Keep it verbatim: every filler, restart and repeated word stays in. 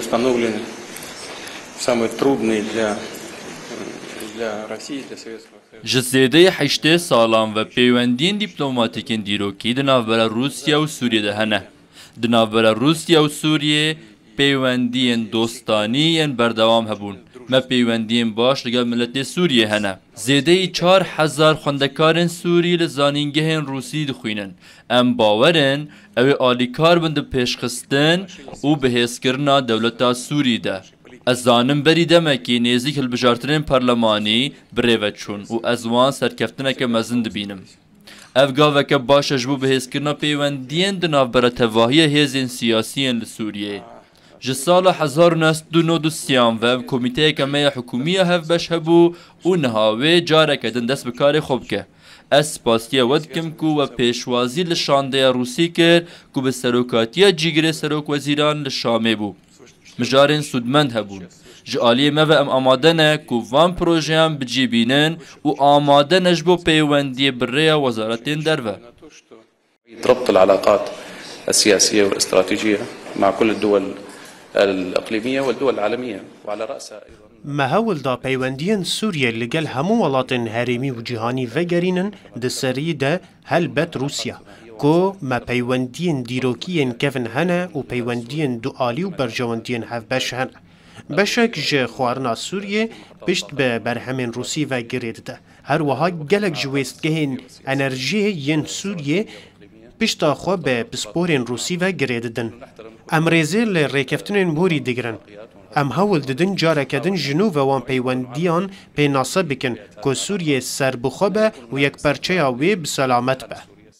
Установлены самые трудные для, для России, для Советского Союза. Ji zêdeyî heştê salan ve pêwendiyên dîplomatîkên dîrokî di navbera Rûsya û Sûriyê de hene. Di navbera Rûsya û Sûriyê pêwendiyên dostanî yên berdewam hebûn. Me pêwendiyên baş li gel miletê Sûriyê hene. Zêdeyî çar hezar xwendekarên Sûrî li zanîngehên Rûsî dixwînin. Em bawer in ew ê alîkar bin di pêşxistin û bihêzkirina dewleta Sûrî de. Ez zanim berî demekî nêzîk hilbijartinên parlemanî bi rê ve çûn û ez wan serkeftineke mezin dibînim. Ev gaveke baş e ji bo bihêzkirina pêwendiyên di navbera tevahiya hêzên siyasî yên li Sûriyeyê. Ji sala hezar û neh sed û nod û sê ve komîteyeke me ya hikûmî ya hevbeş hebû û niha wê careke din dest bi karê xwe bike. Ez spasiya we dikim ku we pêşwazî li şandeya Rûsî kir ku bi serokatiya cîgirê serokwezîran li Şamê bû. Mijarên sûdmend hebûn. Ji aliyê me ve em amade ne ku van projeyan bi cî bînin û amade ne ji bo peywendiyê bi rêya wezaretên derve. ربط العلاقات السياسية والاستراتيجية مع كل الدول الإقليمية والدول العالمية، وعلى رأسها أيضًا Me hewl da peywendiyên Sûriyê li gel hemû welatên herêmî û cîhanî vegerînin, di serî de helbet Rûsya, ku me peywendiyên dîrokî yên kevin hene û peywendiyên dualî û berjewendiyên hevbeş hene. Beşek ji xwarina Sûriyê pişt bi berhemên Rûsî ve girê dide. Her wiha gelek ji wêstgehên enerjiyê yên Sûriyê pişta xwe bi pisporên Rûsî ve girê didin. Em rêzê li rêkeftinên borî digirin. Em hewl didin careke din ji nû ve wan peywendiyan pênase bikin ku Sûriyê serbixwe be û yekperçeya wê bi selamet be.